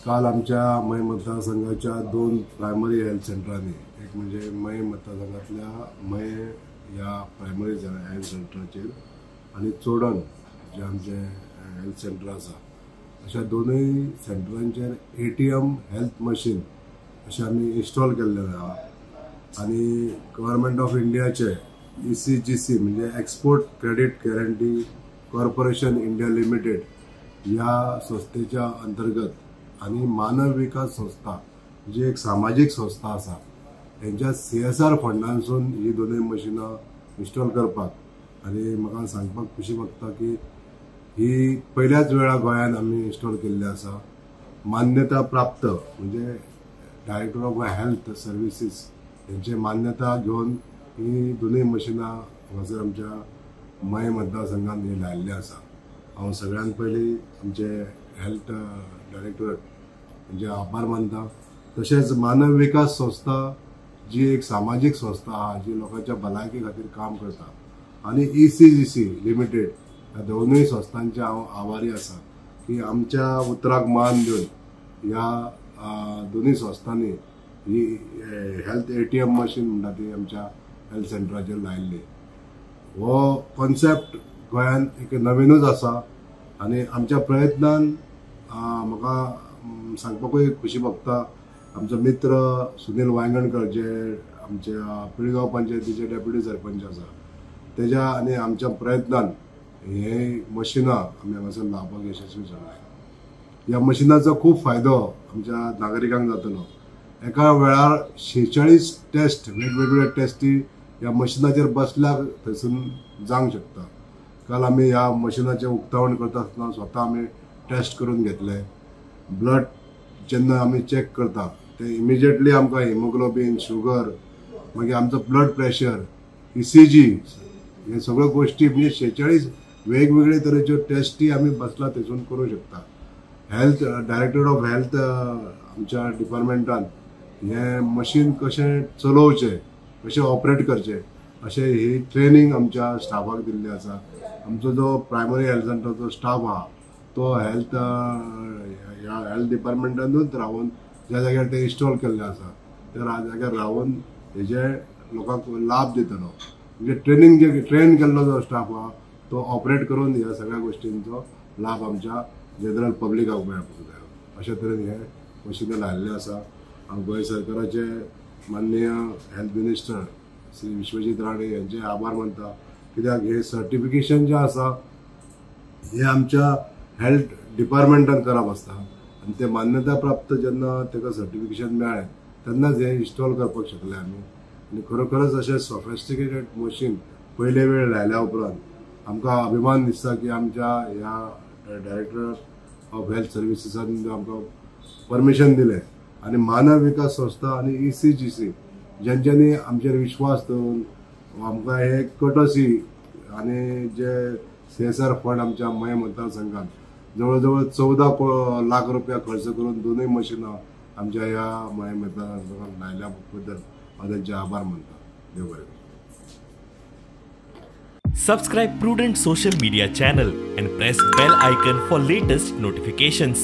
काल आमच्या मये मतदारसंघाच्या दोन प्रायमरी हेल्थ सेंटरांनी, एक म्हणजे मये मतदारसंघातल्या मये ह्या प्रायमरी हेल्थ सेंटराचेर आनी चोडण जे आमचे हेल्थ सेंटर आसा, अशा दोनूय सेंटरांचेर ATM health machine अशें आमी इन्स्टॉल केल्लें आहा. आनी गव्हर्मेंट ऑफ इंडियाचे ECGC म्हणजे export credit guarantee corporation India limited ह्या संस्थेच्या अंतर्गत आनी मानव विकास संस्था जी एक सामाजीक संस्था आसा हेंच्या CSR फंडांसून ही दोनूय मशिनां इन्स्टॉल करपाक, आनी म्हाका सांगपाक खुशी भोगता की ही पयल्याच वेळा गोंयांत आमी इन्स्टॉल केल्ली आसा. मान्यता प्राप्त म्हणजे डायरेक्टर ऑफ हेल्थ सर्विसीस हेंची मान्यता घेवन ही दोनूय मशिनां हांगासर आमच्या मये मतदारसंघान ही लायिल्ली आसा. हांव सगळ्यांत पयलीं आमचे हेल्थ डायरेक्टरेट म्हणजे आभार मानता. तशेंच मानव विकास संस्था जी एक सामाजीक संस्था आहा जी लोकांच्या भलायकी खातीर काम करता, आनी ECGC limited ह्या दोनूय संस्थांचे हांव आभारी आसा की आमच्या उतराक मान दिवन ह्या दोनूय संस्थांनी ही हेल्थ ATM machine म्हणटा ती आमच्या हेल्थ सेंटराचेर लायिल्ली. हो कॉन्सेप्ट गोंयांत एक नवीनूच आसा आनी आमच्या प्रयत्नान म्हाका सांगपाकूय खुशी भोगता, आमचो मित्र सुनील वायंगणकर जे आमच्या पिळगांव पंचायतीचे डेप्युटी सरपंच आसा तेज्या आनी आमच्या प्रयत्नान हे मशिनां आमी हांगासर लावपाक यशस्वी जाले. ह्या मशिनाचो खूब फायदो आमच्या नागरिकांक जातलो. एका वेळार 46 टेस्ट, वेगवेगळे टेस्टी ह्या मशिनाचेर बसल्यार थंयसून जावंक शकता. काल आमी ह्या मशिनाचें उक्तावण करता आसतना स्वता आमी टेस्ट करून घेतले. ब्लड जेन्ना आमी चॅक करता ते इमिजिएटली आमकां हिमोग्लोबीन, शुगर, मागीर आमचो ब्लड प्रेशर, ECG हे सगळ्यो गोश्टी म्हणजे 46 वेगवेगळे तरेच्यो टेस्टी आमी बसला थंयसून करूंक शकता. हेल्थ डायरेक्टर ऑफ हेल्थ आमच्या डिपार्टमेंटान हें मशीन कशें चलोवचें, कशें ऑपरेट करचें अशें ही ट्रेनींग आमच्या स्टाफाक दिल्ली आसा. आमचो जो प्रायमरी हेल्थ सेंटराचो स्टाफ आहा तो हेल्थ ह्या हेल्थ डिपार्टमेंटानूच रावन ज्या जाग्यार ते इन्स्टॉल केल्लें आसा त्या जाग्यार रावन हेजे लोकांक लाभ दितलो. म्हणजे ट्रेनींग जे ट्रेन केल्लो जो स्टाफ आहा तो ऑपरेट करून ह्या सगळ्या गोश्टींचो लाभ आमच्या जनरल पब्लिकाक मेळपाक जाय. अशे तरेन हे मशिनां लायिल्लें आसा. हांव गोंय सरकाराचे माननीय हेल्थ मिनिस्टर श्री विश्वजीत राणे यांचे आभार मानता, कित्याक हे सर्टिफिकेशन जें आसा हें आमच्या हेल्थ डिपार्टमेंटान करप आसता आनी ते मान्यता प्राप्त जेन्ना ताका सर्टिफिकेशन मेळ्ळें तेन्नाच हें इन्स्टॉल करपाक शकले आमी. आनी खरोखरच अशें सॉफिस्टिकेटेड मशीन पयले वेळ लायल्या उपरांत आमकां अभिमान दिसता की आमच्या ह्या डायरेक्टर ऑफ हेल्थ सर्विसीसान आमकां परमिशन दिलें आनी मानव विकास संस्था आनी ECGC ज्यांच्यांनी आमचेर विश्वास दवरून आमकां हे कटसी आनी जे CSR fund आमच्या मये मतदारसंघान जवळ जवळ 14 लाख रुपया खर्च करून दोनूय मशिनां आमच्या ह्या मये मतदारसंघान लायल्या बद्दल हांव तांचे आभार मानता. देव बरें करूं. Subscribe Prudent Social Media channel and press bell icon for latest notifications.